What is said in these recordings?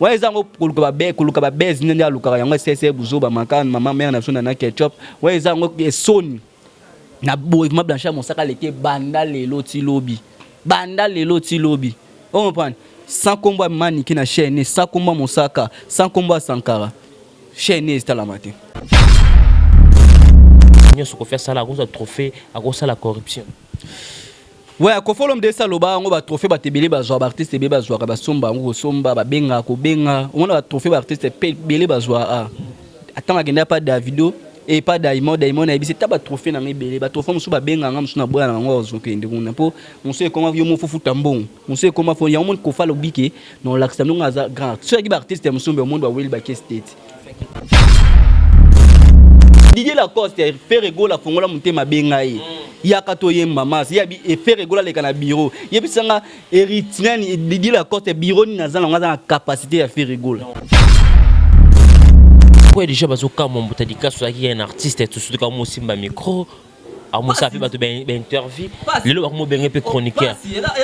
Wana eza yango koluka ba be koluka ba buzz nde alukaka yango sese buzoba maka mama mère na biso na ketchup. Wana eza yango soni. Na boye ma Blanchard Mosaka leke banda lelo ti lobi. Banda lelo ti lobi. O comprendre? Sans kombo ya Manike na chaîne, sans kombo ya Mosaka, sans kombo ya Sankara. Chaîne etalama te. Nyonso Koffi asala akozwa trophée, akosala corruption. Ouais, Koffi Olomide esi aloba yango ba trophée bato ebele bazwa ba artiste ebele bazwaka basomba yango kosomba babengaka kobenga omona ba trophée ba artiste pe ebele bazwa a atango akenda pa Davido e pa Daimond Daimond ayebisi ta ba trophée nanga ebele ba trophée mosusu babenga nga mosusu naboya na bango ozokende kuna mpo mosusu ekoma yo moko futa mbongo mosusu ekoma fo yango moni Koffi alobi ke na olakisa ndongo aza grand soki ba artiste ya mosusu mbe omoni baweli bakesi tete Didier Lacoste Ferre Gola fongola motema benga ye yaka toyemba mas ye abi Ferre Gola aleka na bureau yebisa nga héritier nani Didier Lacoste bureau nini aza nango aza na capacité ya Ferre Gola. Pourquoi déjà bazokamwa Mbuta Likasu azalaki un artiste surtout kaka mosimba micro amosala mpe bato ba interview lelo bakomobenge mpe chroniqueur.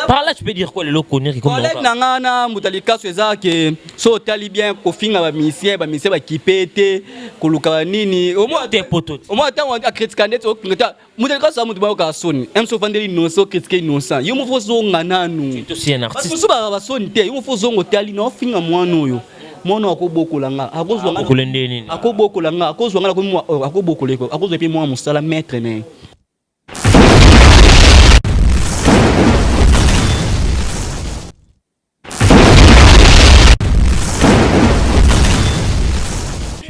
Par là tu peux dire quoi lelo chronique comme collègue na nga na Mbuta Likasu eza ke so otali bien kofinga ba musicien ba musicien bakipe te koluka banini te poto omoi ntango akritika ndeti okringa Mbuta Likasu amutu bayoka soni mso ofandeli innocent okritike innocent yo mofo ozonga nanu aussi un artiste mosusu bazala basoni te yo mofo ozonga otali na ofinga mwana oyo mwana akobokola nga akozwa nga akobokola nga akozwa nga akobokola akozwa mpe mwana mosala maître na ye.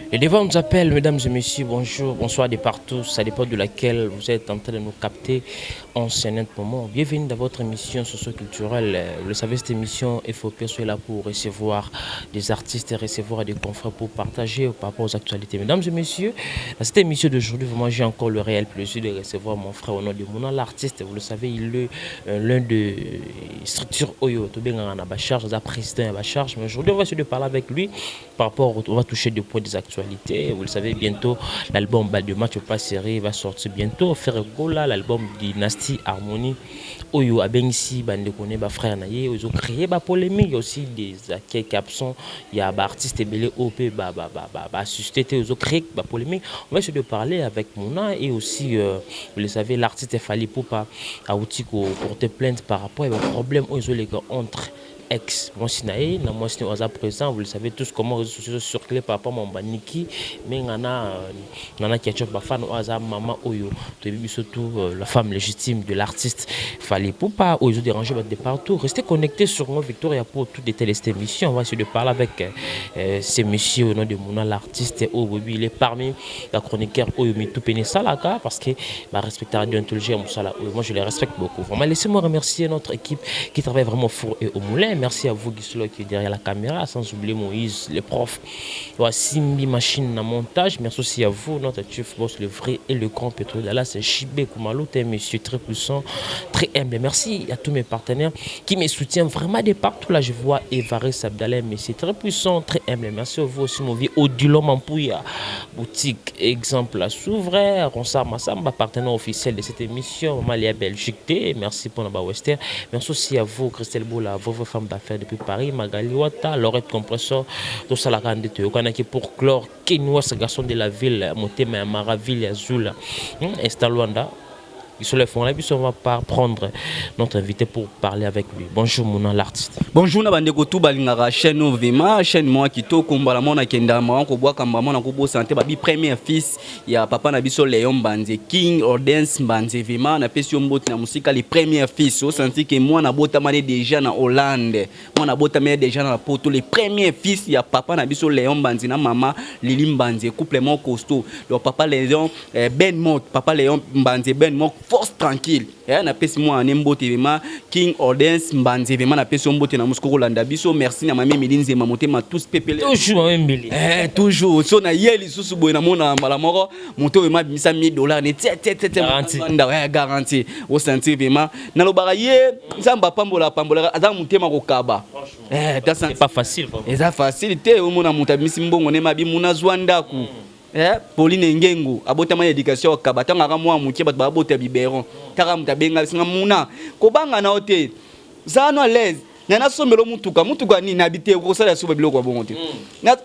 Les devants nous appellent, mesdames et messieurs, bonjour, bonsoir de partout, ça dépend de laquelle vous êtes en train de nous capter en ce net moment. Bienvenue dans votre émission socio-culturelle. Vous le savez, cette émission FOP soit là pour recevoir des artistes et recevoir des confrères pour partager par rapport aux actualités. Mesdames et messieurs, dans cette émission d'aujourd'hui, vraiment, j'ai encore le réel plaisir de recevoir mon frère au nom de Mouna, l'artiste. Vous le savez, il est l'un de structures Oyo, tobengaka na ba charge, aza président ya ba charge. Mais aujourd'hui, on va essayer de parler avec lui par rapport, on va toucher des points des actualités. Vous le savez, bientôt, l'album de match pas série va sortir bientôt. Ferre Gola, l'album Dynastie Harmonie. Oyo abengisi bandeko ne ba frère na ye, ils ont créé ba polémique aussi des quelques absents, il y a ba artistes ebele OP ba ba ba ba ba suscité, ils ont créé ba polémique. On va essayer de parler avec Mouna et aussi vous le savez, l'artiste Fally Ipupa a outi ko porter plainte par rapport à un problème oyo ezoleka entre ex mwasi na ye na mwasi oyo aza présent. Vous le savez tous comment réseaux sociaux circulent par rapport à Mamba Niki mais ngana nana Ketchup bafana oyo aza mama oyo toyebi surtout la femme légitime de l'artiste Fally Ipupa oyo ezo déranger de partout. Restez connectés sur moi Victoria pour tout détail de cette émission. On va essayer de parler avec ces messieurs au nom de Mouna l'artiste oyo il est parmi la chroniqueur oyo mitu pene salaka parce que ba respecter la déontologie ya mosala oyo moi je les respecte beaucoup. Vraiment laissez-moi remercier notre équipe qui travaille vraiment fort et au moulin. Merci à vous Gislo qui est derrière la caméra, sans oublier Moïse le prof Simbi machine à montage. Merci aussi à vous notre chef boss le vrai et le grand pétrole là c'est Chibé Koumalou, un monsieur très puissant, très humble. Merci à tous mes partenaires qui me soutiennent vraiment de partout. Là je vois Evariste Abdallah, monsieur très puissant, très humble. Merci à vous aussi mon vieux Odilon Mampouya boutique exemple à Souverain, Ronsard Massamba, partenaire officiel de cette émission, Malia Belgique T. Merci pour la Western. Merci aussi à vous Christelle Boula, vos femmes d'affaires depuis Paris, Magali Wata, Laurette Compressor, tout ça la grande de pour clore Kenwa, ce garçon de la ville, Motema Maraville, Azul, Esther Luanda. Ils sont les fonds là, puis on va pas prendre notre invité pour parler avec lui. Bonjour Mouna l'artiste. Bonjour na bandeko tout balingaka chaîne Ovema, chaîne moi kitoko mbala mona kenda ma ko bwaka mba mona ko bo santé babi premier fils ya papa na biso Léon Mbanze King Ordens Mbanze Vema na pesi yo mbote na musika le premier fils au senti que moi na botama déjà na Hollande. Moi na botama déjà na poto le premier fils ya papa na biso Léon Mbanze na mama Lili Mbanze couple mon costaud. Donc papa Léon Ben Mok, papa Léon Mbanze Ben Mok force tranquille. Eh na pesi moi ne mbote vraiment King Ordens Mbanze vraiment na pesi mbote na musko kolanda biso. Merci na mami Emily Nzema motema tous pepele. Toujours mami Emily. Eh toujours so na yeli susu boye na mona mbala moko moto vraiment bimisa $1000 ne tia tia tia garantie. Nda ouais garantie. Au sentir vraiment na lobaka ye Nzamba pambola pambola aza motema kokaba. Eh ta c'est pas facile vraiment. Eza facile te omona moto abimisi mbongo ne mabi muna zwa ndaku. Eh, Pauline Ngengo abotama na éducation akaba tanga ka mwa mukie bato babota biberon taka muta benga singa muna kobanga na ote zano à l'aise. Na nasombela mutuka, mutuka nini? Nabi te, okosala so biloko ya bongo te.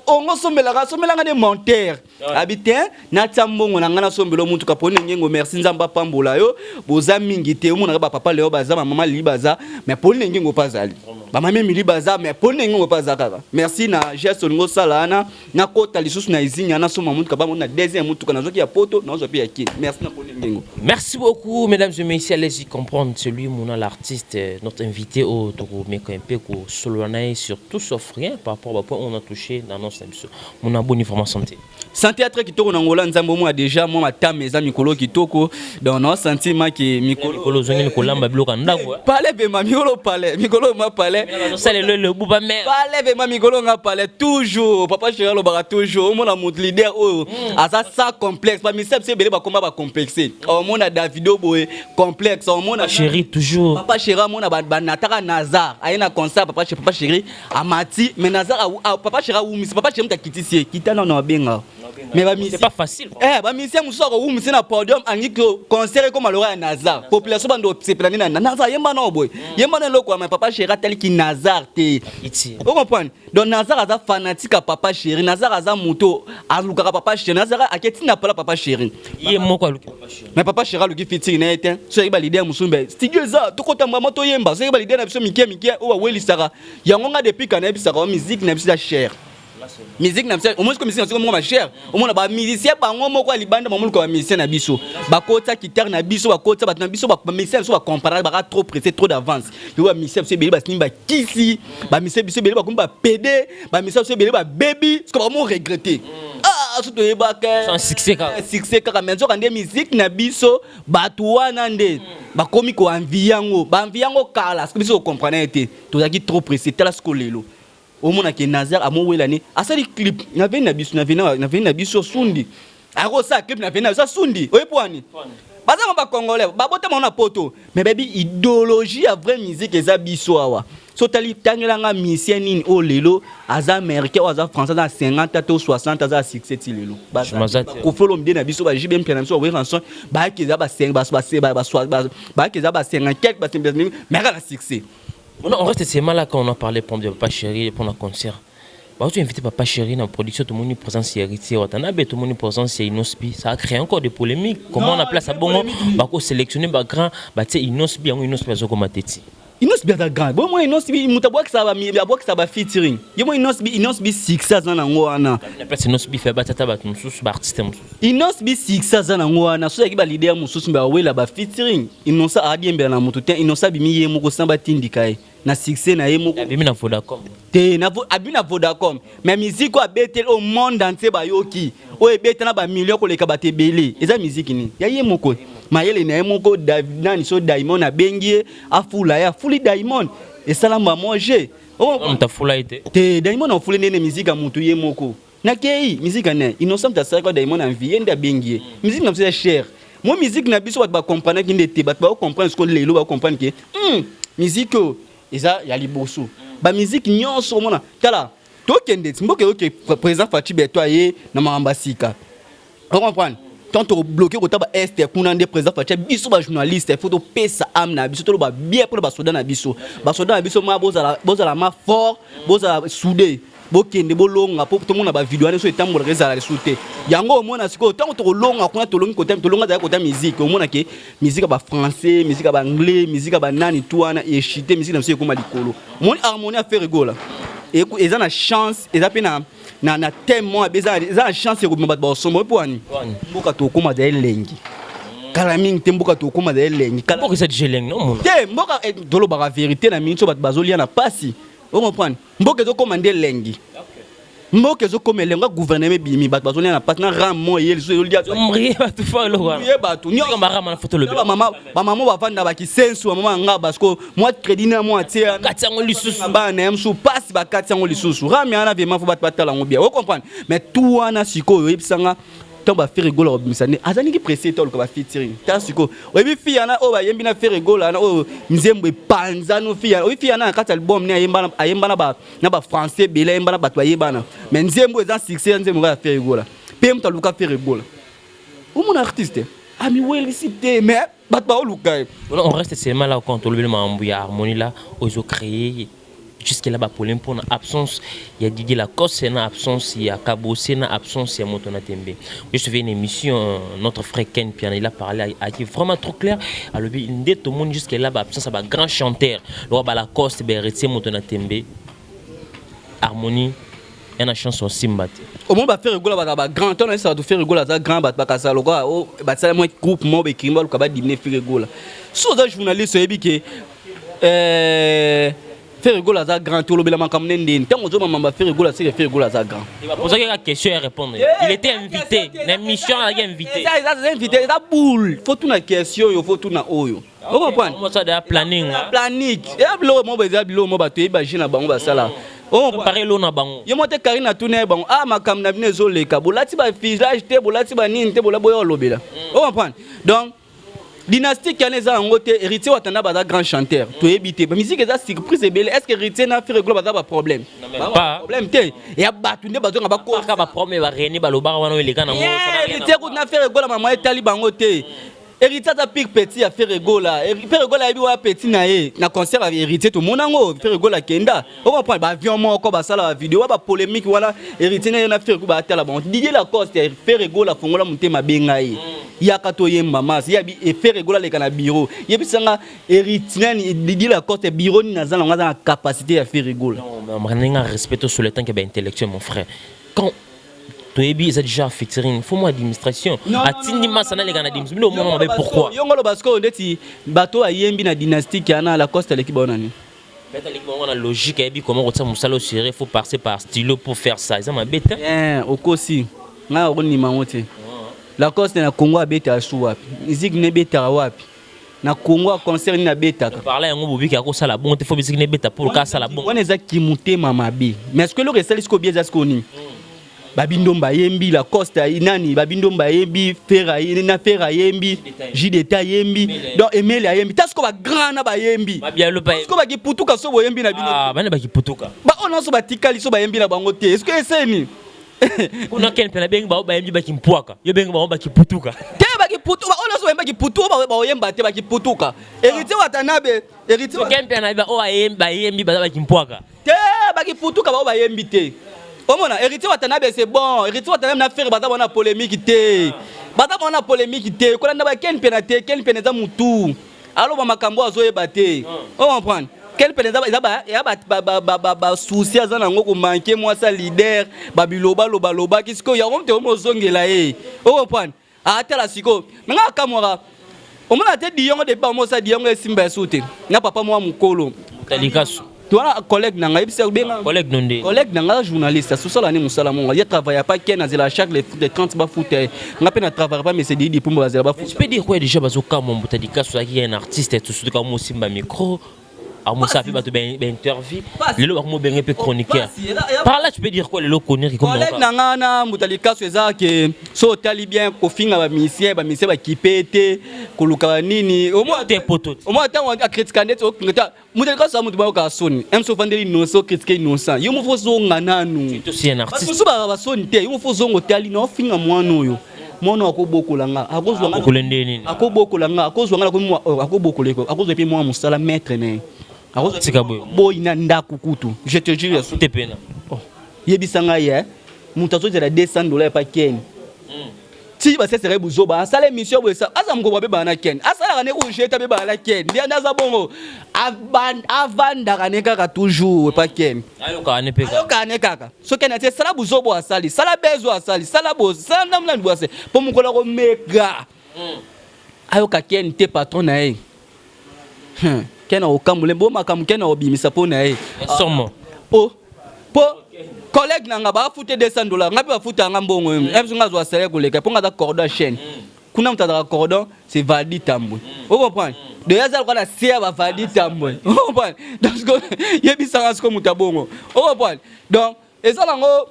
Ongo sombelaka, sombelanga nde montere. Abi te, natia mbongo na ngai, nasombela mutuka. Poni ngengo, merci, Nzambe apambola yo. Boza mingi te, omonaka bapapa Leo baza, bamama Lili baza, mais poni ngengo mpe azali, bamama Emili baza, mais poni ngengo mpe aza kaka. Merci na geste olingi osala wana. Nakota lisusu na usine, nasomba mutuka bango na deuxième mutuka nazwaki ya poto, nazwa mpe ya Kini. Merci na poni ngengo. Merci beaucoup, mesdames et messieurs. Allez-y comprendre celui, Mouna, l'artiste, notre invité au Toko Meko Solanae sur tout sauf rien par rapport au point où on a touché dans notre émission. Mouna, boni vraiment santé? Santé ya très kitoko na ngola Nzambe. Omona déjà mwa matama eza mikolo kitoko, donc na sentiment ke mikolo Mikolo ozongeli kolamba biloko ya ndako. Pale vema mikolo, pale mikolo ma pale. Osalelo lebu ba mare. Pale vema mikolo nga pale toujours. Papa chéri alobaka toujours, omona moto leader oyo aza sans complexe. Bamisia biso ebele bakoma bacomplexe. Omona Davido boye complexe, omona Chéri toujours. Papa chéri amona banataka Nazar aye na concert, papa chéri, papa chéri amati, mais Nazar papa chéri awumisi, papa chéri moto akitisi ye, kita nano abenga, mais bamisi C'est pas facile. Eh, bamisia mosusu akowumisi na podium, angi concert ekoma loka ya Nazar, population bando osepela nde na Nazar, yemba na boye, yemba na eloko ya papa chéri ataliki Nazar te. Iti. Ocomprendre? Donc Nazar aza fanatique ya papa chéri, Nazar aza moto alukaka papa chéri, Nazar ake ntina pala papa chéri. Ye moko aluki papa chéri. Mais papa chéri aluki featuring na ye te. Soki baleader mosusu mbe studio eza, tokota mbama toyemba. Soki baleader na biso mike mike oyo bawelisaka yango, nga depuis kana nayebisaka wa musique na biso eza cher, musique na biso omoni siko, musique na biso moko ma cher. Omona bamusicien bango moko ya libanda bamoluka bamusicien na biso, bakota guitare na biso, bakota bato na biso, bamusicien na biso bacomparaka, baka trop pressé, trop d'avance. Yo bamusicien biso ebele basini bakisi, bamusicien biso ebele bakomi bapede, bamusicien biso ebele babebi siko bakomi regretter. Ah, so toyebaka Sans succès kaka. Succès kaka, mais nzoka nde musique na biso, bato wana nde bakomi koenvier yango, baenvier yango kala. Soki biso kocomprendre te, tozalaki trop pressé. Tala siko lelo, omonake Nazar amowela ne asali clip na veni na biso, na veni na biso sundi, akosala clip na veni na biso asundi. Oyebi wani baza ngo bacongolais babotama na poto, mais bayebi idéologie ya vraie musique eza biso awa. So tali tangelanga musicien nini oyo lelo aza américain, oyo aza français, aza na 50 to 60, aza na succès ti lelo? Baza te. Koffi Olomide na biso, baJB Mpiana na biso, baWerrason, bayaki eza bayaki eza ba 50 quelque, ba mais aka na succès. Bon, on reste seulement là quand on a parlé pour de Papa Chéri pour le concert. Bah, tu invité Papa Chéri dans la production, tout le monde présence Héritier Watanabe, tout le monde présence Innoss'B. Ça a créé encore des polémiques. Comment on appelle ça? Bon, bah, sélectionner bah, grand, bah, tu sais, Innoss'B, Innoss'B, comme teti. Innoss'B aza grand bo moi, Innoss'B moto abwakisa ba featuring ye mo Innoss'B. Innoss'B succès aza nango wana. Na place Innoss'B fait batata bato mosusu, baartiste mosusu. Innoss'B succès aza nango wana. So ezalaki baleader mosusu mbe awela ba featuring, Innoss'B adiembela na moto te. Innoss'B abimi ye moko sans batindika ye na succès na ye moko. Abimi na Vodacom. Te, abimi na Vodacom, mais musique oyo abeteli oyo monde entier bayoki, oyo ebeta na bamillion koleka bato ebele, eza musique nini? Ya ye moko, mayele na ye moko. Nani so Diamond abengi ye, afula ye, afuli Diamond, esalamba moje. Moto afula ye te. Te, Diamond afuli ndene musique ya motu ye moko nakei musique ane Innocent moto asalaki. Diamond envie ye nde abengi ye. Musique na biso ya cher mo, musique na biso bato bacomprenaki nde te. Bato bakocomprendre siko lelo, bakocomprendre ke musique oyo eza ya liboso. Bamusique nyonso omona, tala tokende ti mboka eyoke. Président Fatshi Béton aye na makambo ya sika, ocomprendre? Tant tobloquer kota ba est kuna nde président Fatshi, biso bajournaliste faut topesa ame na biso, toloba bien mpona basoda na biso. Basoda na biso ma bozala ma fort, bozala soudé, bokende bolonga mpo tomona bavideo wana so etambolaka ezala lisusu te. Yango omona sikoyo, ntango tokolonga kuna, tolongi kota, tolonga azali kota musique, omona ke musique ya bafrançais, musique ya baanglais, musique ya banani tu wana echite, musique na biso ekóma likolo. Omoni harmonie ya Ferre Gola eza na chance, eza mpe na thème moko, eza na chance ekobima bato basomba mpo wani mboka tokóma za elengi kala mingi te. Mboka tokóma za elengi. Mboka eza déjà elengi, non? Te, mboka tolobaka vérité na mingi so bato bazolia na pasi, ocomprendre? Mboka ezokóma nde elengi, mboka ezokóma elengi. Gouvernement ebimi, bato bazolia na pasi na ram mo eye lisusu ezolia ye bato bamama bavanda bakisensu, bamama yanga, parce que mwa crédit na mwa atie yango lisusu. Bana na ye mosusu pasi, bakati yango lisusu. Ram wana vraiment faut bato batala yango bien, ocomprendre? Mais tout wana sikoyo oyebisanga, ntango baFerre Gola kobimisa nde azalaki pressé te oluka bafeaturing. Ta sikoyo oyebi fi yana oyo bayembi na Ferre Gola wana, oyo nzembo epanzano fi yana, oyebi fi yana na kati album ne ayemba na bafrançais ebele, ayemba na bato bayebana, mais nzembo eza succès ya nzembo kaka ya Ferre Gola mpe moto aluka Ferre Gola. Omona artiste amiwelisi te, mais bato baoluka ye. On reste seulement là quand tolobeli makambo ya harmonie là oyo créé. Jusque là baproblème mpona absence ya Didier Lacoste, na absence ya Kabose, na absence ya Moto na Tembe. Je suivi une émission, notre frère Ken Piana, il a parlé aki vraiment trop clair. Alobi nde tomoni jusque là baabsence ya bagrand chanteur lokola baLacoste, baHéritier, Moto na Tembe, harmonie ya na chance osimba te. Omoni, baFerre Gola bazala bagrand. Ntango nayesaka to Ferre Gola aza grand, bato bakasala lokola basala mwa groupe moko bekiri, baluka badimine Ferre Gola. So oza journaliste, oyebi ke Ferre Gola aza grand, tolobela makambo nde ndeni. Ntango ozomama baFerre Gola, seke Ferre Gola aza grand. Posaki kaka question ya répondre. Il était invité na émission, azalaki invité. Eza invité, eza boule. Faut tuna question oyo, faut tuna oyo, ocomprendre? Mosa deya planning. Planning eza biloko moko, eza biloko moko bato yebi baje na bango basala. Préparé elo na bango. Yo mo te, Karine, atuni ye bango: ah, makambo na bino ezoleka, bolati bafilage te, bolati banini te, bola boya olobela, ocomprendre? Donc dynastique wana eza yango te. Héritier Watanda baza grand chanteur, toyebi te, bamusique eza surprise ebele. Est ce que Héritier na Ferre Gola baza baproblème? Problème te, ya bato nde bazonga. Bakaka baproblème, bareni balobaka wana eleka nango. Héritier kutu na Ferre Gola, mama etali bango te. Héritier aza pire petit ya Ferre Gola. Ferre Gola ayebi waya petit na ye. Na concert ya Héritier, tomona yango, Ferre Gola akenda, ocomprendre? Baavion moko basala bavideo wa bapolémique wana. Héritier na ye na Ferre Gola baatala bango. Didier Lacoste, Ferre Gola afongola motema, abenga ye: yaka toyemba. Masi yabi Ferre Gola aleka na bureau, yebisanga Héritier nani, Didier Lacoste, bureau nini aza nango aza na capacité ya Ferre Gola? Ndenge respecte sur le temps que baintellectuel, mon frère, quand toyebi eza déjà featuring, faut mo administration atindi masa naleka na administration. Bino omona mabe, pourquoi? Yongo loba sikoyo ndeti bato bayembi na dynastique yana, Lacoste aleki bao nani? Peut-être aleki bango na logique, ayebi comment kotia mosala au sérieux. Faut passer par stylo pour faire ça, eza mabe te. Okosi, ngai okondima yango te. Lacoste na Congo abetaka su wapi? Musique ne ebetaka wapi na Congo? Concert nini abetaka? Parla yango, bobiki akosala bongo te. Faut musique ne ebeta pour kasala bongo. Wana eza kimutema mabe. Mais ce que eloko esali sikoyo bi eza sikoyo nini? Babindo bayembi, Lacoste nani, babindo bayembi, Ferre na Ferre ayembi, JDT ayembi, donc Emeli ayembi. Ta sikoyo bagrand na bayembi sikoyo bakiputuka so boyembi na bino. Bana bakiputuka. Baoyo nyonso batikali so bayembi na bango te. Est-ce que eseni? Kuna ken mpe nabengi bango bayembi bakimpwaka, yo bengi bango bakiputuka. Te, bakiputuka oyo nyonso bayembi bakiputu, oyo baoyemba te bakiputuka. Héritier Watanabe, Héritier. Ken mpe nayebi oyo bayembi baza bakimpwaka. Te, bakiputuka bao bayembi te. Omona, Héritier Watanabe, c'est bon. Héritier Watanabe na Ferre baza bona polémique te, baza bona polémique te. Kolanda baken mpe na te. Ken mpe eza mutu aloba makambo azoyeba te, ocomprendre? Ken mpe eza basusi aza nango, komanke mwasi ya leader, babiloba lobalobaki. Sikoyo yango moto omozongela ye, ocomprendre? Atala sikoyo menga akamwaka, omona te diongo de bamosa diongo esimba esu te na papa mwa mokolo. Talikaso. Towana collègue na ngai, yebisa benga. Collègue no nde? Collègue na ngai, journaliste, asosala ne mosala mongo. Ye travaille pas. Ken azela chaque les 30 bafuta ye. Nga mpe na travaille pas, mais c'est Didi Pumba bazela bafuta. Tu peux dire quoi? Déjà bazokamwa, Mbuta Likaso azalaki un artiste, surtout kaka mosimba micro, amosala mpe bato bainterview, lelo bakomobenge mpe chroniqueur. Par là tu peux dire quoi lelo, chronique? Collègue na ngai na Mbuta Likaso, eza ke so otali bien, kofinga bamusicien, bamusicien bakipe te, koluka banini. Te, poto. Omoi ntango akritika ndeti Mbuta Likaso aza moto bayokaka soni. Mso ofandeli innocent, okritike innocent, yo mofo ozonga nanu. Mosusu baka basoni te. Yo mofo ozonga, otali na ofinga mwana oyo, mwana akobokola nga, akobokola nga, akozwa nga, akobokola, akozwa mpe mwana mosala maître na ye boyi na ndako kutu, je te jure. Te pena. Yebisa ngai ye moto azozela 200 $ epa Ken ti basesere buzoba. Asala émission boye, aza mokolo abebaka na Ken, asalaka ne ujeta abebaka na Ken. Nde aza bongo, avandaka ne kaka toujours epa Ken. Ayokaka ne mpe. Ayokaka ne kaka. Soki ati sala buzobo, asali sala bezo, asali sala bozo, sala ndamulani boye, asali mpo mokolo akomeka ayoka Ken te, patron na ye Ken akokambula bo makambo Ken akobimisa mpo na ye. Somo. O mpo collègue na nga bafute 200 $, nga mpe bafuta yanga mbongo biso. Nga azwa salaire koleka mpo nga aza cordon ya chaîne. Kuna moto azalaka cordon, c'est Valdi Tambwe, ocomprendre? De aza lokola na se ya baValdi Tambwe, ocomprendre? Donc yebisanga siko moto ya bongo, ocomprendre? Donc eza nango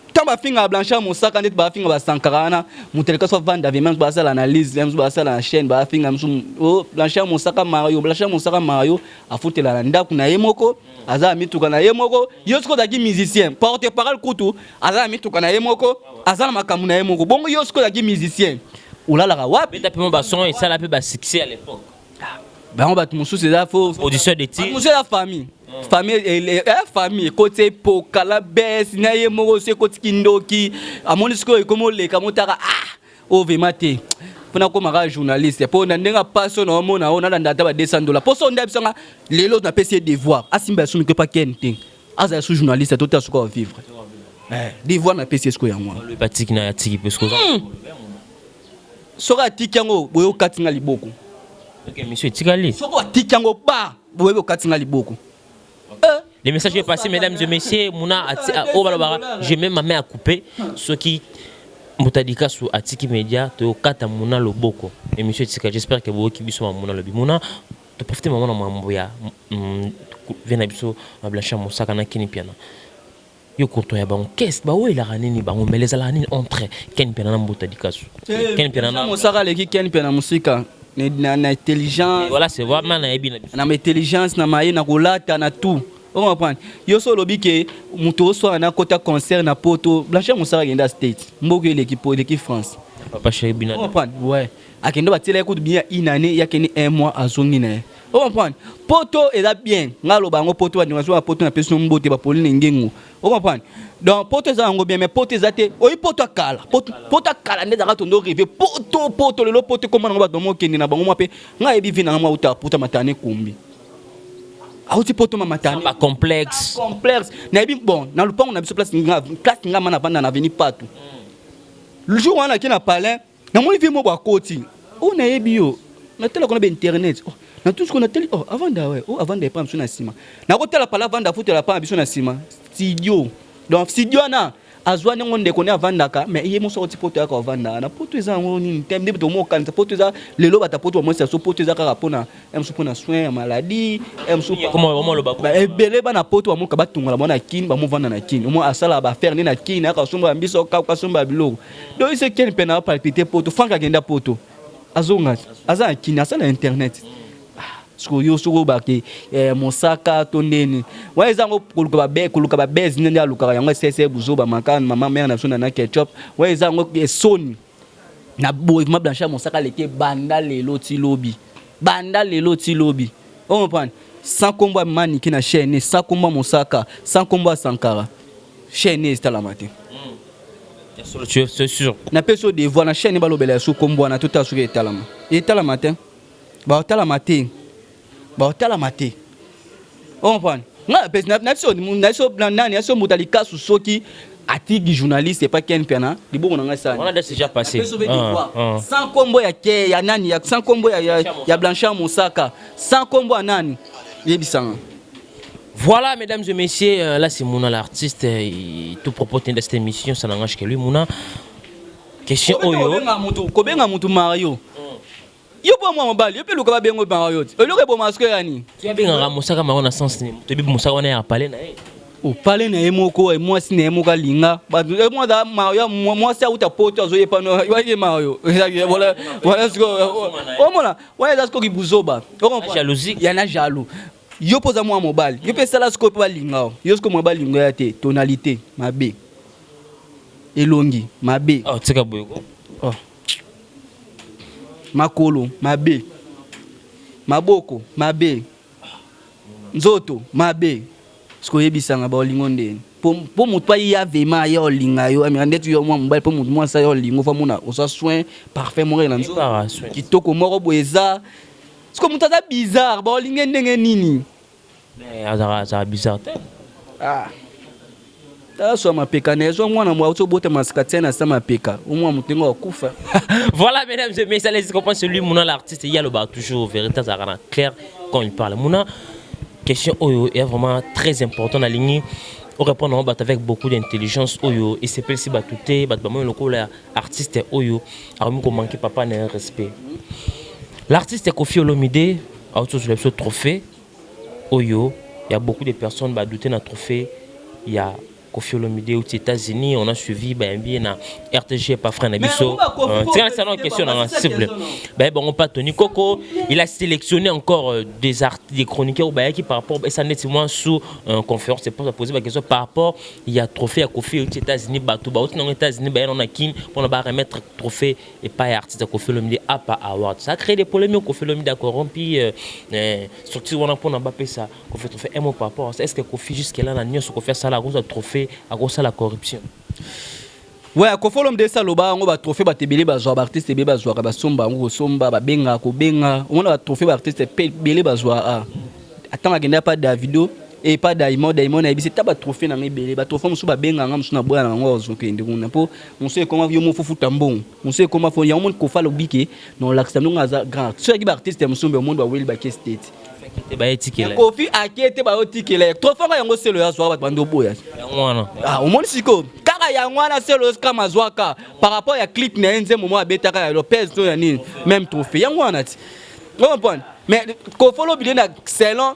ntango bafingaka Blanchard Mosaka ndeti bafinga basankara wana, moto aleka so avanda vraiment, basala analyse mosu, basala na chaîne, bafinga mosu Blanchard Mosaka Mario. Blanchard Mosaka Mario afutela na ndako na ye moko, aza na mituka na ye moko. Yo soki ozalaki musicien, porte parole kutu aza na mituka na ye moko, aza na makambo na ye moko. Bongo yo soki ozalaki musicien, olalaka wapi? Beta mpe mo bason esala mpe basuccès à l'époque. Bango bato mosusu eza fo Audition de tir. Mosusu eza famille, famille, famille ekoti epokala bese na ye moko so ekoti kindoki. Amoni sikoyo ekomi oleka motaka, ah, oyo vraiment te, mpona komaka journaliste, mpo na ndenge apasi oyo naomona oyo nalanda ata ba 200 $. Mpo so nde bisanga lelo napesi ye devoir, asimba ya sumi te, pa ken te, azala su journaliste to te, asuka vivre devoir napesi ye sikoyo yango wana. Batiki na atiki parce que Soki atiki yango boye, okati nga liboko. Ok, monsieur, etikali. Soki atiki yango ba boye, okati nga liboko. Le message est passé, mesdames et messieurs. Mouna, oh, balobara, je mets ma main à couper. Ce qui Mutadika su atiki média to kata Mouna loboko. Émission etika, j'espère que vous qui biso Mouna lobi. Mouna, to profiter maman na mambo ya vient na biso Blanchard Mosaka na Kini Piana. Yo courtois ya bango, qu'est-ce ba welaka nini bango, mais les ala nini entre Ken Piana na Mbuta Dikasu? Ken Piana na Mosaka aleki Ken Piana mosika na intelligence. Voilà, c'est vraiment na yebi na biso. Na intelligence, na maye, na kolata, na tout. Ocomprendre? Yo so olobi ke moto oswaka na kota concert na Poto, Blanchard Mosaka akenda State, mboka eleki po eleki France. Papa chéri bina. Ocomprendre? Ouais, akende, batiela ye kutu bien ya une année, yakende un mois, azongi na ye. Ocomprendre? Poto eza bien, nga aloba yango. Poto, bandeko na poto, napesi no mbote, bapoline ngengo. Ocomprendre? Donc poto eza yango bien, mais poto eza te oyi poto akala, poto akala nde ezalaka tondo rêve poto. Poto lelo, poto ekoma nango bato mokende na bango mwa. Mpe ngai ayebi vi nanga mwa uta poto, matane ekombi, auti poto ma matane. Ba complexe. Complexe. Nayebi, bon, na lupango na biso, place nga, place nga ma navanda na avenue Patu, le jour wana ake na palin, namoni vie moko akoti oyo nayebi yo, natala kona ba internet, oh, natusi ko natali, oh, avanda we, oh, avanda epa biso na nsima. Nakotala pala, avanda, afutela pa na biso na nsima studio. Donc studio wana azwa ndenge ndeko nde avandaka, mais ye moso akoti poto, yaka avandaka na poto. Eza yango nini te nde tomokanisa poto eza lelo. Bato poto bamwasi so poto eza kaka mpona mosu, mpona soin ya maladie mosu. Ebele bana poto bamoka batungola bango na Kini, bamovanda na Kini, omoi asalaka baaffaire nde na Kini, ayaka kosomba bambiso, kasomba biloko. Donc ese keni mpe na palpite poto. Frank akenda poto, azonga, aza na Kini, asala internet. Sikoyo yo soki obake mosaka to ndeni wana, eza yango koluka babese nde alukaka yango esese buzoba maka mama mare na biso na ketchup wana, eza yango esoni na boye. Ma Blanchard Mosaka aleki banda lelo ti lobi, banda lelo ti lobi. Ocomprendre? Sans kombo ya Maniki na chaîne, sans kombo ya Mosaka, sans kombo ya Sankara, chaîne etalama te. C'est sûr. Napesi yo devoir: na chaîne balobela ya so kombo wana, totala soki etalama. Etalama te, baotalama te, baotalama te. Ocomprendre? Nga na biso nani aso moto alikasu, soki atiki journaliste epa Ken Piana, liboko na ngai sani. Wana déjà passé. Sans kombo ya ke ya nani ya, sans kombo ya Blanchard Mosaka, sans kombo ya nani, yebisanga. Voilà, mesdames et messieurs, là c'est Mouna l'artiste. Tout propos de cette émission, ça n'engage que lui. Mouna, question oyo. Kobenga mutu Mario, yo mpo mwa mobali, yo mpe luka babengo Mario ti eloko eboma sikoyo ya nini? Abengaka Mosaka Mario na sens nini? Toyebi Mosaka wana ya pale na ye. Opale na ye moko, mwasi na ye moko alinga bato Mario, mwasi auta poto, azoyepa ye Mario. Voilà, sikoyo omona wana eza sikoyo buzoba. Jalousie. Ya na jaloux. Yo mpo oza mwa mobali, yo mpe esala sikoyo mpo balinga yo. Sikoyo mwa balingo ya te, tonalité mabe, elongi mabe. Oh, tika boye ko. Oh. Makolo mabe, maboko mabe, nzoto mabe. Soki oyebisanga baolingo ndeni, mpo moto aya vema aya olinga yo, ameka ndeti yo mwa mobali, mpo moto mwasi aya olingo, fa mona oza soin parfait moko na nzoto kitoko moko boye. Eza siko moto aza bizarre, baolinge ndenge nini? Azalaka bizarre te. Ah. Tala swa mapeka na ezwa mwana mwa auti obotama sika tia na sa mapeka omwa moto ndenge akufa. Voilà, mesdames et messieurs, les comprendre, c'est lui, Mouna l'artiste. Il y a le bar toujours vérité, ça rend clair quand il parle. Mouna, question oyo est vraiment très important na ligne répondre avec beaucoup d'intelligence oyo et c'est si bato te, bato bamoni lokola artiste oyo akomi komanquer papa na respect. L'artiste Koffi Olomide auti ozwela biso trophée oyo, ya beaucoup de personnes badouter na trophée ya. Koffi Olomide aux États-Unis. On a suivi bayambi na RTG pas frère na biso. C'est une question, s'il vous plaît. Ben bon, pas Tony Coco, il a sélectionné encore des artistes, des chroniqueurs qui par rapport et ça net moi sous conférence, c'est pour poser la question par rapport il y a trophée à Koffi aux États-Unis, bato ba aux États-Unis, ben on a kin pour on va remettre trophée et pas artiste Koffi Olomide APA Award. Ça a créé des polémiques. Koffi Olomide a corrompu, surtout on a pour on ça Koffi trophée. Un mot par rapport à ça, est-ce que Koffi jusque là na nyonso Koffi asala akozwa trophée, akosala corruption? Ouais, Koffi Olomide aloba yango. Batrophée, bato ebele bazwaka, baartiste ebele bazwaka, basomba yango, kosomba, babengaka, kobenga. Omona batrophée, baartiste mpe ebele bazwaka. Atango akende pa Davido e pa Diamond, Diamond nayebisi ta batrophée nanga ebele. Batrophée mosusu babenganga, mosusu naboya na bango. Ozokende kuna mpo mosusu ekoma yo moko futa mbongo, mosusu ekoma fo yango. Moni Koffi alobi ke na olakisa ndongo aza grand. Soki baartiste ya mosusu mbe omoni baweli bakesi te. Te, bayetikela. Koffi ake te, bayotikela ye trophée ngo. Yango selo yazwaka, bato bando oboya. Yango wana. Ah, omoni sikoyo kaka yango wana, selo kama azwaka par rapport ya clip na ye, nzembo moko abetaka ya Lopez to ya nini, même trophée yango wana ti ocomprendre. Mais Koffi Olomide na selon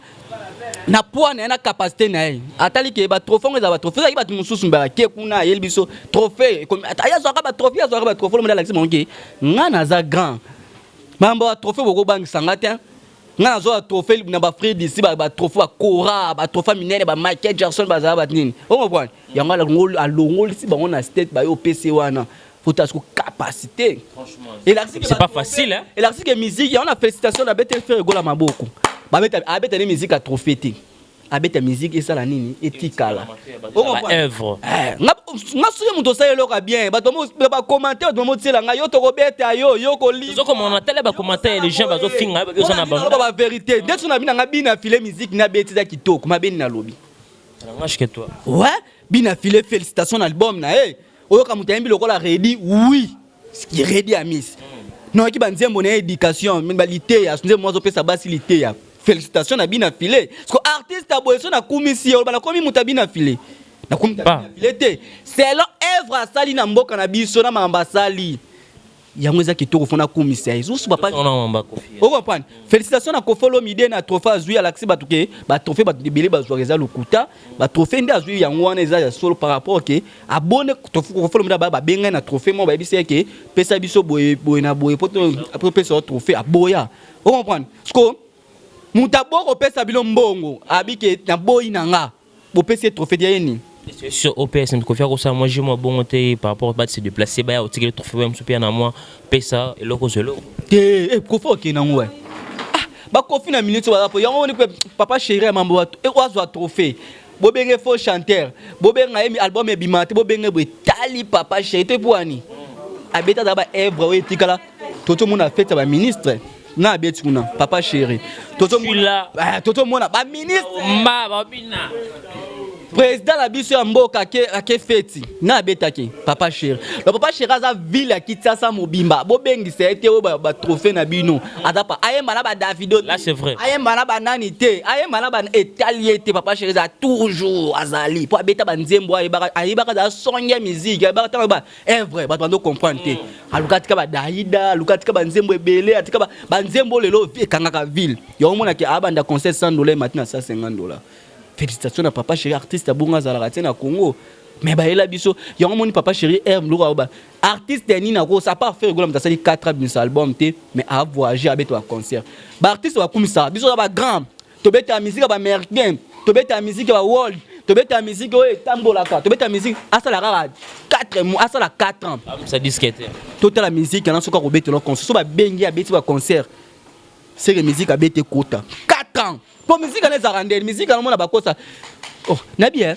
na poids na ye, na capacité na ye, atali ke batrophée ngo ezala batrophée. Ezalaki bato mosusu mbe ake kuna, ayeli biso trophée, aye azwaka batrophée, azwaka batrophée. Olomide alakisi bango ke nga naza grand, mambo ya trophée bokobangisa nga te. Nga nazwa batrophée na baafrique d'ici, batrophée bakora, batrophée minene, bamichael Jackson bazala bato nini, ocomprendre. Yango alongolisi bango na state, baye opesi wana faut asiko capacité. C'est pas facile, hein? Elakisi ke musique yango na félicitation na beteli Ferre Gola maboko. Babeta, abeta ne musique ya trophée te, abeta musique esala nini, etikala. Œuvre. Nga soki moto osala eloko ya bien, bato bacommentaire, bato bamotiela ngai yo, tokobeta yo, yo kolimana tala bacommentaire, les gens bazofinga oza na bango bavérité. Nde so na bino nga bina file musique nabeti eza kitoko, mabeni nalobi. Langage que toi. Ouais, bina file, félicitation na album na ye. Oyoka moto ayembi lokola Redi, oui, Redi Amis noyaki banzembo na ye, éducation, baliteya, nzembo azopesa basi liteya. Félicitation na bina file. Parce que artiste aboye so nakumisi ye, oloba nakomi moto abina file, nakomi moto abina file te. Selon œuvre asali na mboka na biso, na makambo asali yango eza kitoko, fo nakumisa ye susu papa, ocomprendre. Félicitation na Koffi Olomide na trophée azwi. Alakisi bato ke batrophée bato ebele bazwaka eza lokuta. Batrophée nde azwi yango wana eza ya solo par rapport ke abone Koffi Olomide babengai na trophée moko, bayebisi ye ke pesa biso boye boye na boye po topesa yo trophée, aboya, ocomprendre. Parce que moto aboyi kopesa bino mbongo, abike naboyi na nga, bopesi ye trophée ya ye nini? Sur OPS, Koffi akosala mwa jeu mwa bongo te par rapport ba se déplacer, baya otikeli trophée baya mosusu mpe na mwa pesa eloko ozwa eloko. Te, Koffi okende yango wa. Ah, bakofi na minute baza po yango woni mpe papa chéri ya mambo bato azwa trophée, bobenge faux chanteur, bobenga ye album ebima te, bobenge boye. Etali papa chéri te po wani abeti, azala baœuvre oyo etikala. Tozomona fête ya baministre na abeti kuna papa chéri, tozomona baministre, président na biso ya mboka ake feti na abetaki papa chéri. Donc papa chéri aza ville ya Kinshasa mobimba, bobengisa ye te oyo batrophée na bino. Aza pa ayemba na badavido, ayemba na banani te, ayemba na etali ye te. Papa chéri eza toujours azali po abeta banzembo, ayebaka, azala songe ya musique, ayebaka ntango ba œuvre bato bando comprendre te. Aluka atika badaida, aluka atika banzembo ebele, atika banzembo lelo ekangaka ville. Yango omonaki abanda concert 100 $, mati na 150 $. Félicitation na papa chéri. Artiste abongo azalaka tie na Congo, mais bayela biso yango. Moni papa chéri r loko aoba artiste ya nini akosa part Ferre Gola, moto asali 4 abimisa album te, mais avoyage, abeta baconcert. Baartiste bakumisaka biso za bagrand, tobetaka musique ya baaméricain, tobetaka musique ya baworld, tobetaka musique oyo etambolaka, tobetaka musique. Asala kaka 4 mois, asala 4 ans. Ça disque te. Totala musique yana soki akobetela concert, so babengi, abeti baconcert, seke musique abeti ekota 4 ans po musique wana ezalaka ndeni. Musique wana omona bakosa, oh, nayebi e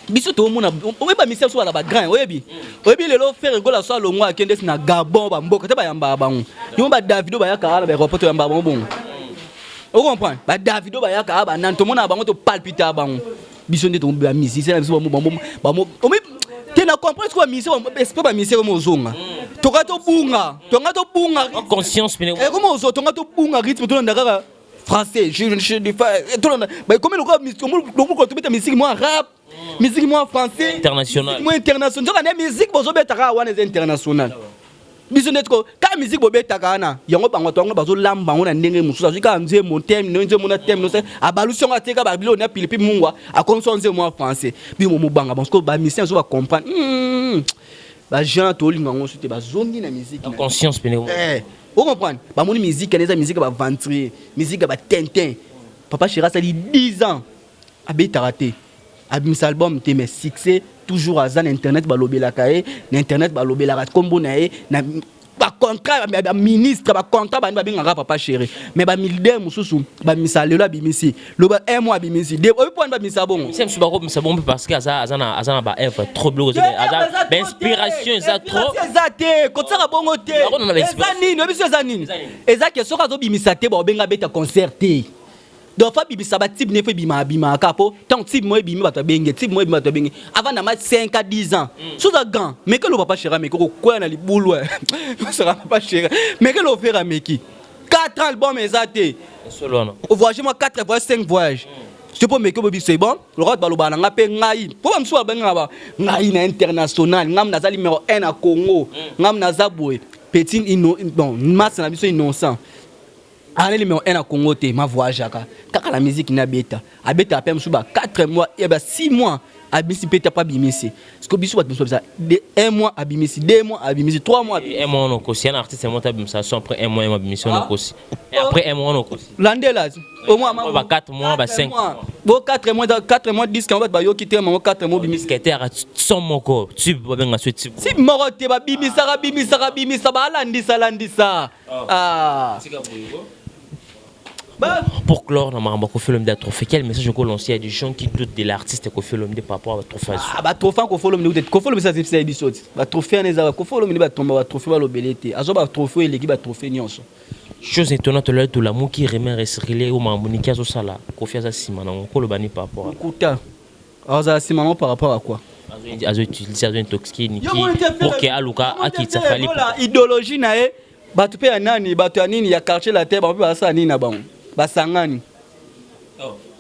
biso toomona, oyeba misia biso bala bagrand, oyebi, oyebi lelo Ferre Gola so alongwa, akende na Gabon, bamboka te bayambaka bango yo. Badavido bayaka wana, baéroport toyambaka bango bongo, ocomprendre. Badavido bayaka awa, banani tomonaka bango, topalpitaka bango. Biso nde bamusicien na biso te na comprendre sikoyo bamusicien, esprit bamusicien komo ozonga, tonga tobunga, tonga tobunga. Conscience. Komo ozonga, tonga tobunga rythme, tolanda kaka français, tolanda bakomi lokola tobeta musique mwa rap, musique mwa français. International. Mwa international. Nzoka nde musique bozobeta kaka wana eza international. Biso nde tiko ka Kaka musique bobetaka wana yango, bango to yango bazolamba yango na ndenge mosusu. Azwi kaka nzembo teme, nzembo na teme, abalusi yango, atieka babilo na pilipi mungwa, akomisi nzembo ya français. Bino mobanga parce que bamusicien azo bacomprendre, bajeune tolinga yango so te, bazongi na musique. Conscience pene. Ocomprendre, bamoni musique wana eza musique ya baaventurier, musique ya batintin. Papa Chéri asali 10 ans abetaka te, abimisa album te, mais succès toujours. Aza na internet, balobelaka ye na internet, balobelaka nkombo na ye na bacontrat, baministre, bacontrat bani babengaka Papa Chéri. Mais bamilitaire mosusu bamisa lelo, abimisi loba un mois, abimisi oyo mpo wani babimisa bongo. Mosusu bakobimisa bongo mpe parce que aza na baœuvre trop, biloko bainspiration eza trop. Eza te, kotisaka bongo te. Eza nini? Oyebi so eza nini? Eza ke soki azobimisa te, baobenga beta concert te. Donc fa bimisa batube ne, fo ebima, abimaka mpo ntango tube moko ebimi, bato abenge, tube moko ebimi, bato abenge. Avant na ma 5 à 10 ans, so oza grand, meke lo Papa Chéri ameki kokwea na libulu. Osaka Papa Chéri, meke lo Ferre ameki 4 ans, album eza te. Ovoyage mwa 4 voyage, 5 voyage, so mpo meke obobi, c'est bon. Lokola balobaka na nga mpe ngai, mpo bamosusu babengaka ba ngai na international, ngam naza numéro 1 na Congo, ngam naza boye. Petit, bon, masse na biso innocent ale numéro 1 na Congo te. Ma voyageaka kaka na musique na abeta, abetaka mpe mosusu ba 4 mois ya ba 6 mois, abimisi mpe te, po abimisi. Parce que biso bato mosusu babisa 1 mois abimisi, 2 mois abimisi, 3 mois. Un mois on okosi un artiste moto abimisa son, après un mois, un mois abimisi, on okosi, après un mois on okosi. Landela au moins ba 4 mois, ba 5 mois, bo 4 mois, 4 mois disque bato bayoki te mango, 4 mois bimisi. Disque te, son moko tube, babenga so tube. Tube moko te, babimisaka, bimisaka, bimisa, balandisa landisa. Ah. Pour clore, na makambo Koffi Olomide trophée, quel message oko lancer à des gens qui doutent de l'artiste Koffi Olomide par rapport à trophée? Ah, ba trophée Koffi Olomide, Koffi Olomide azepisa biso ti. Ba trophée wana eza Koffi Olomide, batomba ba trophée, balobele te. Azwa ba trophée eleki ba trophée nyonso. Chose étonnante, lelo tolamuki, rumeur ecirculer o makambo Niki azosala, Koffi aza nsima nango. Koloba ni par rapport? Lokuta. Azala nsima nango par rapport à quoi? Azoutiliser, azointoxiquer Niki pour que aluka akitisa Fally. Idéologie na ye, bato mpe ya nani, bato ya nini ya Quartier Latin, bango mpe basala nini na bango, basangani.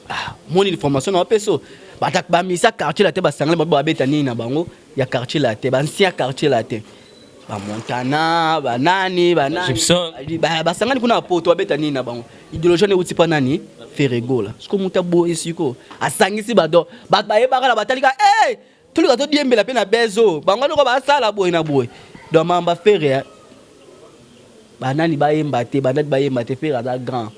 Ah, moni formation na bapesa bato bamisa Quartier Latin, basangani, bango babeta nini na bango ya Quartier Latin, bancien Quartier Latin, bamontana, banani, banani, basangani kuna na Poto, babeta nini na bango. Idéologie wana euti mpa nani? Ferre Gola. Siko moto aboye, siko asangisi bato, bato bayebaka na batalika e tolika todiembela mpe na bezo bango loko basala boye na boye. Donc mamba Ferre, banani bayemba te, banani bayemba te, Ferre aza grand,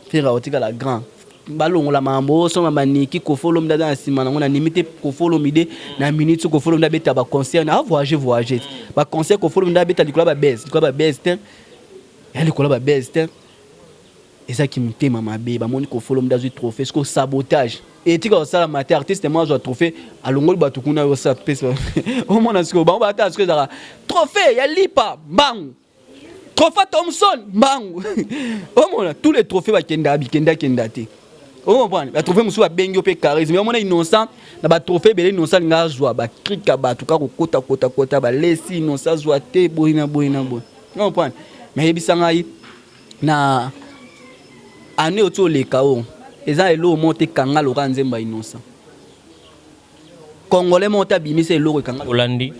Ferre akotikala grand. Balongola makambo osomba baniki. Koffi Olomide aza na nsima nango, nandimi te. Koffi Olomide na minute so, Koffi Olomide abeta baconcert, avoyage voyage, baconcert. Koffi Olomide abeta likolo ya babese, likolo ya babese te, ya likolo ya babese te. Ezaki motema mabe. Bamoni Koffi Olomide azwi trophée, siko sabotage etika kosalama te. Artiste mo azwa trophée, alongoli bato kuna, osala pesa omona sikoyo bango bata sikoyo ezalaka trophée ya lipa mbangu, trophée Thomson mbangu, omona tous les trophées bakendaka, bikendakenda te. Ocomprendre, batrophée mosusu babengi yo mpe charisme, omona Innocent na batrophée ebele. Innocent alinga azwa, bakrika bato kaka kokota kota kota, balesi Innocent azwa te, boye na boye na boye. Ocomprendre, mais yebisa ngai, na année oti oleka o, eza eloko moko te kanga loka nzembo ya Innocent. Congolais moko te abimisa eloko ekanga. Olandi.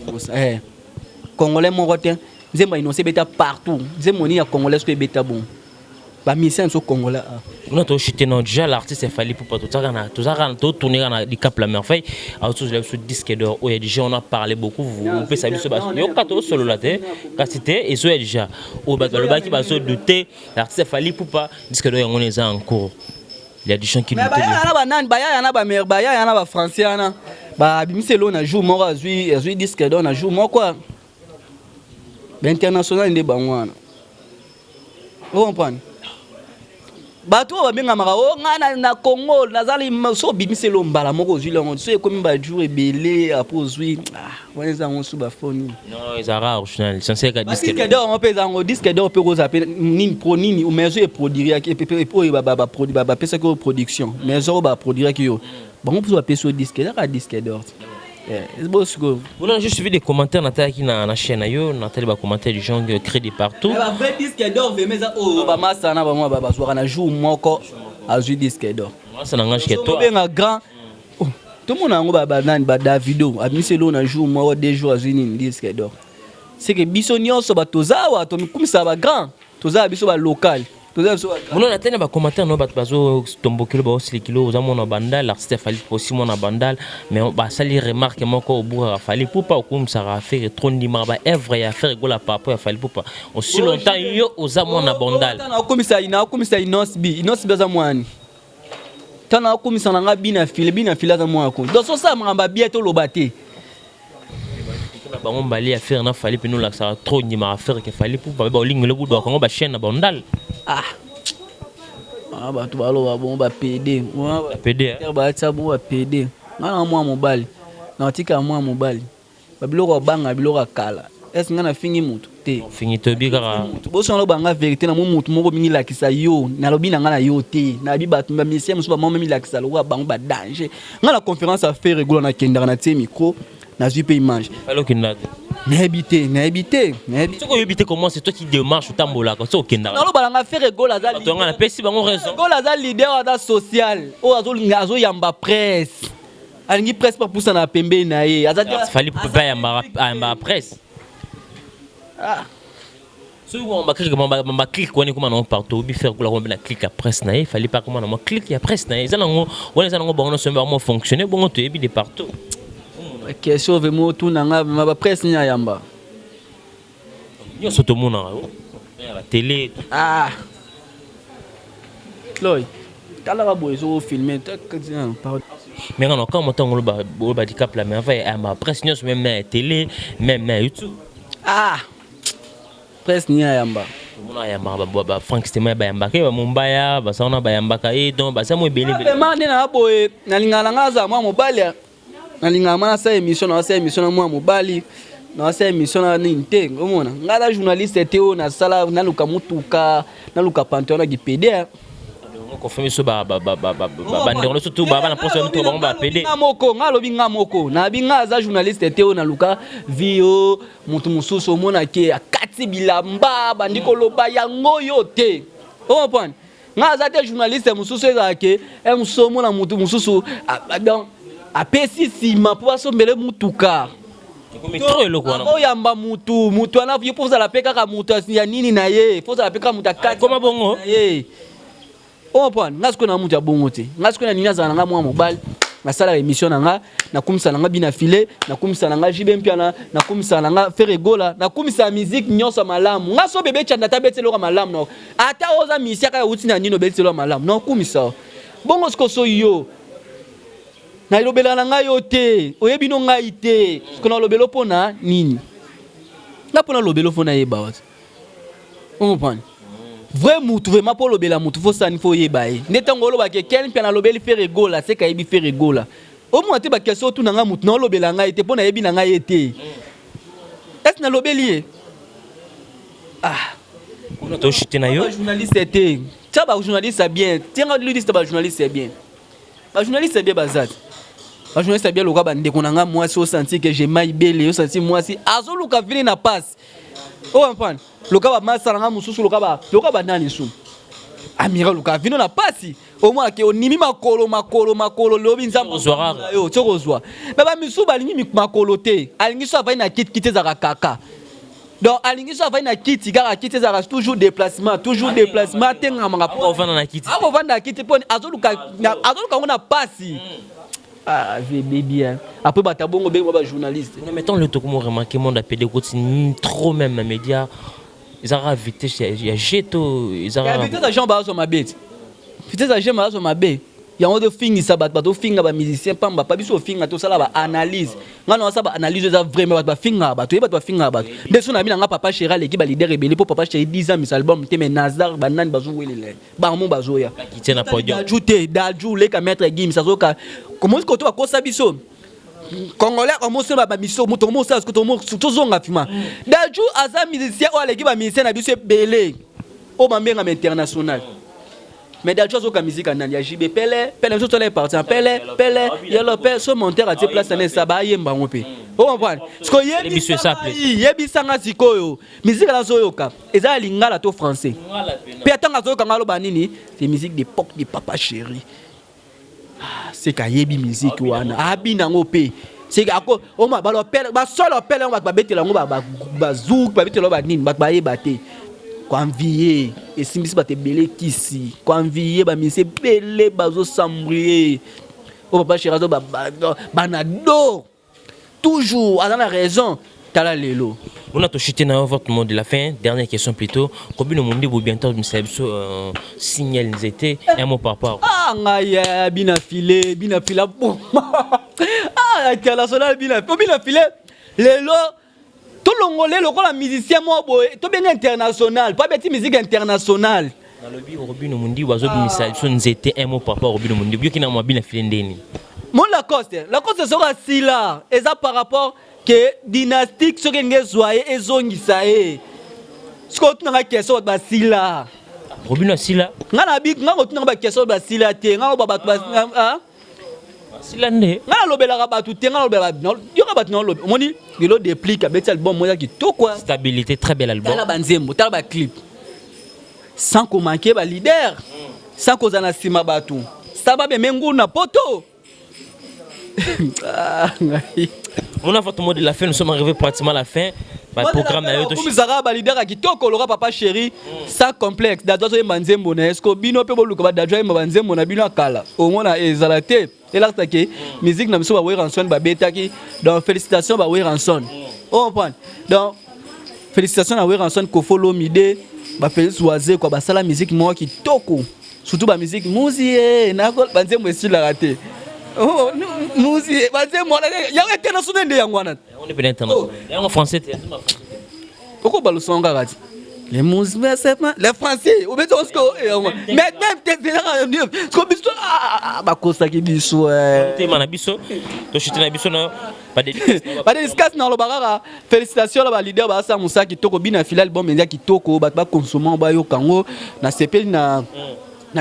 Congolais moko te, nzembo ya Innocent ebeta partout. Nzembo nini ya congolais soki ebeta bon? Bamusicien biso congolais. Kuna tochute non, déjà l'artiste Fally Ipupa, tozaka totourne kaka na Dicap la Merveille, azozela biso disque d'or oyo. Déjà on a parlé beaucoup, opesa biso yoka, tosolola te kasi te. Ezoya déjà oyo bato balobaki bazodouter l'artiste Fally Ipupa, disque d'or yango eza en cours. Il y a des gens qui doutent. Bayaya na banani, bayaya na bamer, bayaya na bafrançais wana babimisi eloko na jour moko, azwi disque d'or na jour moko. Bainternational nde bango wana, ocomprendre. Bato oyo babengamaka o ngai na Congo nazali, so obimisi elo mbala moko, ozwi longo, so ekomi bajour ebele apres ozwi wana, eza yango su bafoni. Non, eza rare original censé ka disque d'or yango mpe eza yango. Disque d'or mpe kozala mpe nini pro nini, maison eproduiraki oyo, bapesaki oyo production, maison oyo baproduiraki yo, bango mposo bapesi yo disque, ezaka disque d'or bo sikoyo. Voilà, j'ai suivi des commentaires natalaki na chaîne na yo, natali ba commentaires du genre créé de partout. Ba vrai disque d'or vraiment eza oyo bamasa na bango bazwaka na jour moko, azwi disque d'or. Ça n'engage que toi. Obenga grand, tomona yango banani, badavido abimisi eloko na jour moko, 2 jours azwi nini, disque d'or. C'est que biso nyonso bato toza awa, tomikumisaka bagrand, toza biso balocal, toza biso bagrand. Mona na tena bacommentaire no, bato bazotombokelo, baosilikilo. Oza mwana Bandal, artiste Fally aussi mwana Bandal, mais basali remarque moko: obukaka Fally Ipupa, okumisaka Ferre trop, ndimaka baœuvre ya Ferre Gola par rapport ya Fally Ipupa. Aussi longtemps yo oza mwana Bandal. Nakomisa Innoss'B, Innoss'B aza mwani. Ntango nakomisa na nga bina file, bina file aza mwana ko. Donc sosala makambo abia, toloba te. Na bango mbali ya Ferre na Fally mpena, olakisaka trop ndimaka Ferre ke Fally Ipupa, baolingelo budu bakango bachaîne na Bandal. Ah. Ah, bato baloba bongo bapede. Pede. Batia bongo bapede. Nga na mwa mobali, natika mwa mobali, babiloko abanga, biloko ya kala. Ese nga nafingi motu te? Fingi toyebi kaka. Boso naloba nga vérité na mo motu moko mingi lakisa yo, nalobi na nga na yo te. Nayebi bato bamisien mosusu bamama milakisa lokola bango badanger. Nga na conférence ya Ferre Gola nakendaka, na tie micro, nazwi mpe image. Fally okendaka te? Nayebi te, nayebi te, nayebi. Soki oyebi te, comment c'est toi qui démarche, otambolaka soki okendaka? Naloba na nga Ferre Gola aza Bato yanga napesi bango raison. Gola aza leader, aza social oyo azolinga, azoyamba presse, alingi presse bapusa na pembeni na ye, aza te. Fally mpe ayambaka presse. Ah. Soki baclique wana ekoma nango partout, obi Ferre Gola koma mpe na clique ya presse na ye, Fally mpe akoma na mwa clique ya presse na ye. Eza nango wana, eza nango bango nyonso bango fonctionne bongo, toyebi de partout. Question vraiment otuna nga vraiment, bapresse nini ayamba? Nyonso tomonaka yo ya batele. Ah, Chloé, talaka boye, ezokofilme. Mais nga na kama ntango oloba Dicap la Merveille ayamba presse nyonso, même na ya télé, même na YouTube. Ah, presse nini ayamba? Tomona ayambaka bafrank Stema, bayambaka ye, bamombaya baza wana, bayambaka ye, donc baza mo ebele ebele. Vraiment, nde na boye nalingaka na nga azala mwa mobali, nalingaka ma nasala émission, nasala émission na mwa mobali, nasala émission na nini te. Omona ngai na journaliste te oyo nasala, naluka motuka, naluka pantalon na kipede. Confirme so bandeko nyonso tu baba na mposa ya mituka, bango bapede. Nga moko, nga alobi, nga moko nayebi nga aza journaliste te oyo naluka vi o motu mosusu omonake akati bilamba bandi koloba yango oyo te. Ocomprendre? Nga aza te journaliste mosusu ezalake e mosusu omona motu mosusu donc apesi nsima mpo basombele mutuka. Ekomi trop eloko wana. Oyamba mutu, mutu wana ye mpo ozala mpe kaka mutu ya nini na ye, fo ozala mpe kaka mutu akati Koma bongo. Na ye. Ocomprendre? Nga sikoyo na mutu ya bongo te. Nga sikoyo na nini, azala na nga mwa mobali, nasalaka émission na nga, nakumisa na nga bina file, nakumisa na nga JB Mpiana, nakumisa na nga Ferre Gola, nakumisa musique nyonso ya malamu. Nga so bebe Chanda ata abeti eloko ya malamu na ata oyo oza misia kaka euti na nini, obeti eloko ya malamu, nakumisa bongo. Sikoyo so yo nalobelaka na ngai yo te, oyebi no ngai te. Sikoyo nalobela mpo na nini? Nga mpo nalobela, fo nayeba wati. Ocomprendre? Vrai mutu vraiment, mpo olobela mutu, fo sani, fo oyeba ye. Nde ntango olobaka kel mpe nalobeli Ferre Gola, seka ayebi Ferre Gola. Omona te baquestion otuna ngai, mutu naolobela ngai te mpo nayebi na ngai ye te. Ese nalobeli ye? Ah. Kuna toshite na yo. Bajournaliste te, tia bajournaliste ya bien, tianga liste bajournaliste ya bien, bajournaliste ya bien baza te. Bajournaliste ya bien loka bandeko na ngai mwasi, osanti ke jemai bele, osanti mwasi azoluka vini na pasi, ocomprendre? Loka bamasala ngai mosusu, loka banani su amira, luka vino na pasi, omonake onimi makolo, makolo, makolo, lobi Nzambe yo ti okozwa. Me bamisusu balingi makolo te, alingi so avandi na kiti, kiti ezalaka kaka. Donc alingi so avandi na kiti, kaka kiti ezalaka toujours déplacement, toujours déplacement, atengamaka. Akovanda na kiti. Akovanda na kiti mpo azoluka yango na pasi. Ah, vie bien. Après bato bongo bengi ba journaliste. Mais mettons le tokomo remarqué monde apd continue trop, même na média ezalaka vitesse ya jeto. Ezalaka vitesse ya Jean, bazwa mabe ti vitesse ya Jean bazwa mabe yango. Tofingisa bato, batofinga bamusicien pamba pa biso ofinga, tosala baanalyse. Ngai na wasala baanalyse, eza vraiment bato bafingaka bato, ye bato bafingaka bato nde so na bino. Nga Papa Chéri aleki baleader ebele, mpo Papa Chéri 10 ans misa album te, mais Nazar banani bazowelela bango, bazoya Dadju te. Dadju leka Maître Gims azoka komosi koto bakosa biso congolais, omosala bamiso moto omosala tozonga fima. Dadju aza musicien oyo aleki bamusicien na biso ebele oyo bambengama international, mais Dadju azoka musique ya nani? Ya JB Pele Pele. Biso tola parti en Pele Pele yelo pe so monteur atie place na esa bayemba yango mpe. Ocomprendre? Sikoyo yebisanga sikoyo, musique nazoyoka eza ya lingala to français? Mpe atango azoyoka nga aloba nini? C'est musique d'époque de Papa Chéri. Seka ayebi musique wana, abina yango mpe. Seke ako oma balopele basolo pele yango, bato babetela yango, bazouk babetela yango, banini, bato bayeba te. Koenvie esimbisi bato ebele kisi, koenvie bamisi ebele bazosambrie. Oyo papa chéri azo banado toujours aza na raison. Tala lelo. On a toshité na votre mot de la fin, dernière question plutôt. Robinho Mundibu bientôt bisa biso signal nzete, un mot par rapport. Ah, ngai bina file, bina file boma. Ah, international bina, bina file lelo tolongole lokola musicien moko boye tobenga international po abeti musique internationale. Nalobi Robinho Mundibu azobimisa biso nzete, un mot par rapport Robinho Mundibu. Yoki na mwa bina file ndeni. Mon Lacoste, Lacoste soki asila, eza par rapport ke dynastique soki elingi ezwa ye, ezongisa ye. Soki otunanga question, bato basila. Robinho asila. Nga na bi nga kotunanga baquestion, bato basila te. Nga koba bato ah? Asila nde. Nga nalobelaka bato te, nga nalobelaka yoka bato nalobi. Omoni lelo Déplique abeti album moko eza kitoko. Stabilité, très bel album. Tala banzembo, tala baclip, sans komanke baleader, sans kozala na nsima bato, sa babeme ngulu na poto. Ah, ngai. On a votre mot de la fin, nous sommes arrivés pratiquement à la fin. Ba programme na yo to. Okumisaka baleader ya kitoko loka papa chéri sans complexe. Dado azoyemba nzembo na ye. Ceque bino mpe boluka badado ayemba banzembo na bino ya kala, omona ezala te. Elakisa ke musique na biso baWerrason babetaki. Donc félicitation baWerrason, ocomprendre. Donc félicitation na Werrason, Koffi Olomide, baFélix Wazekwa, basala musique moko kitoko, surtout bamusique muzie banzembo esilaka te. Oh, muzie banzembo wana yango international nde yango wana. On est peut international. Yango français te. Okobalusa yango kaka ti les mousmes, les français obeti osiko, mais même te siko biso bakosaki biso. Tema na biso, toshite na biso na badédicace. Na oloba kaka félicitation na baleader basala mosala kitoko. Bina file album eza kitoko, bato bakonsoma, bayoka yango. Nasepeli na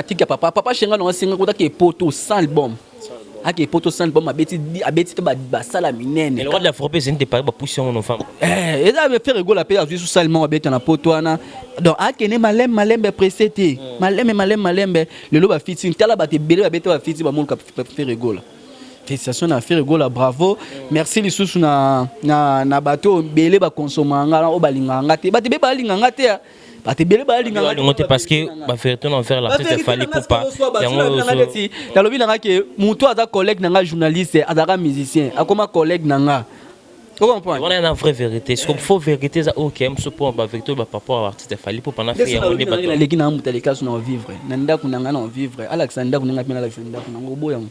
tiki ya papa shenga na asenga kotaki epoto sans album, ake epoto sans album, abeti, abeti te basala minene. Le roi de la forêt ezali te pari bapusi yango no femme. Eza Ferre Gola mpe azwi susu aliment abeta na poto wana. Donc akende malembe malembe, pressé te, malembe malembe malembe. Lelo bafiti, tala bato ebele babeta bafiti, bamoluka Ferre Gola. Félicitation na Ferre Gola, bravo, merci lisusu na bato oyo ebele bakonsomaka nga, oyo balingaka nga te. Bato ebele balinga nga te, bato ebele balinga nga te parce que bavérité envers l'artiste Fally Ipupa yango. Nalobi na nga ke moto aza collègue na nga journaliste, azalaka musicien, akoma collègue na nga, ocomprendre. Wana na vraie vérité, ce faux vérité eza ok mosu mpo bavérité oyo bapaport ya artiste Fally Ipupa na fe yango nde bato. Naleki na moto aleki aso na ovivre na ndako na nga, na ovivre alakisa ndako na nga mpe nalakisa ndako nango, oboyango.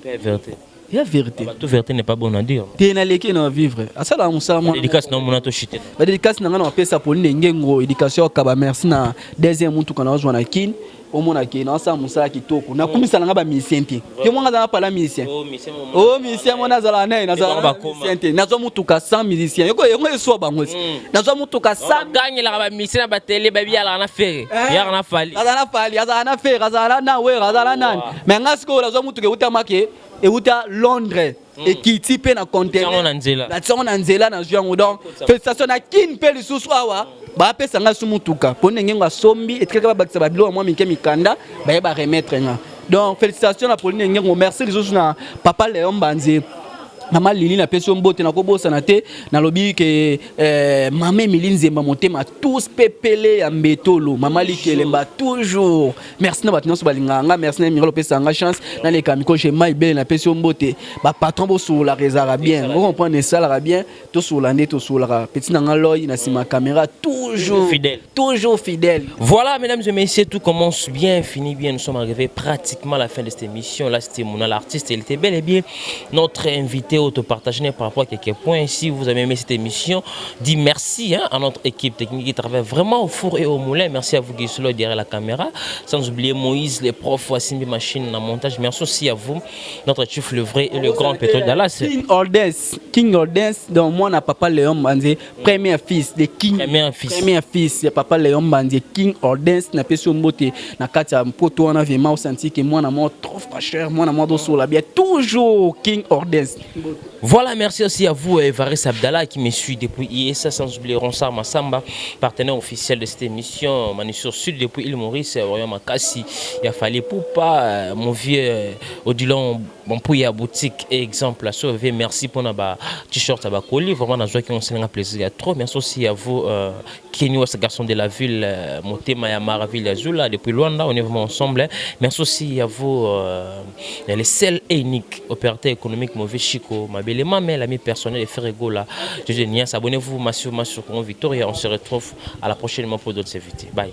Vérité. Ya vérité. Tout vérité n'est pas bon à dire. Te, naleki na vivre, asalaka mosala. Mwana dédicace na omona toshite. Badédicace na nga na bapesa Pauline Ngengo, éducation okaba. Merci na deuxième mutuka na ozwa na Kine. Omona ke naosala mosala kitoko, nakumisa na nga bamusicien te. Yo mwanga azala pala musicien, o musicien mona azala naye, nazala musicien te. Nazwa mutuka sans musicien, yoko yango eswa bango ti nazwa mutuka sans. Gangelaka bamusicien na batele, babi alaka na Ferre, yaka na Fally. Azala na Fally, azala na Ferre, azala na Wera, azala nani. Mais nga sikoyo nazwa mutuka euta make, euta Londres, ekiti mpe na conteneur. Na nzela. Natiango na nzela, nazwi yango. Donc félicitation na Kine mpe lisusu awa bapesa nga su mutuka mpo ndenge ngo asombi, etikaka babakisa babiloko mwa mike, mikanda baye baremettre nga. Donc félicitation na Pauline Ngengo, merci lisusu na papa Léon Mbanze, mama Lili, napesi yo mbote. Nakobosana te, nalobi ke mama Emili Nzemba, motema tous pepele ya mbetolo, mama Likelemba toujours. Merci na bato nyonso balingaka nga. Merci na Mirel opesa nga chance naleka miko jema ebele. Napesi yo mbote. Bapatron bosololaka, ezalaka bien, ocomprendre, esalaka bien tosolola nde tosololaka. Petit na nga Loi na nsima caméra toujours fidèle. Toujours fidèle. Voilà, mesdames et messieurs, tout commence bien, finit bien. Nous sommes arrivés pratiquement à la fin de cette émission. Là, c'était Mouna l'artiste. Il était bel et bien notre invité auto-partagé par rapport à quelques points. Si vous avez aimé cette émission, dis merci, hein, à notre équipe technique qui travaille vraiment au four et au moulin. Merci à vous qui êtes derrière la caméra. Sans oublier Moïse, les profs, Simbi Machine en montage. Merci aussi à vous, notre chef le vrai et le grand Pétrole Dallas. King Oldes, King Oldes, donc moi na papa Léon Mbanze, premier fils de King. Premier fils. Premier fils ya papa Léon Mbanze, King Oldes, na pesi mbote na kati ya mpoto wana. Vraiment osenti ke mwana moko trop fraîcheur, mwana moko dosola bien toujours, King Oldes. Voilà, merci aussi à vous, Evaris Abdallah, qui me suit depuis ISA, sans oublier Ronsard Massamba, partenaire officiel de cette émission, Manissur Sud, depuis île Maurice, Royaume Makassi, il a fallu Poupa, mon vieux Odilon Bompouya Boutique, exemple, à sauver. Merci pour notre t-shirt à Bakoli, vraiment, dans qui ont un plaisir à trop. Merci aussi à vous, Kenny ce garçon de la ville, Motema Yamara, ville Azula, depuis Luanda, on est vraiment ensemble. Merci aussi à vous, les seuls et unique opérateur économique Mauvais Chico, Mabele Mame, l'ami personnel de Ferregola, je Nias. Abonnez-vous massivement sur Congo Victoria. On se retrouve à la prochaine pour d'autres invités. Bye.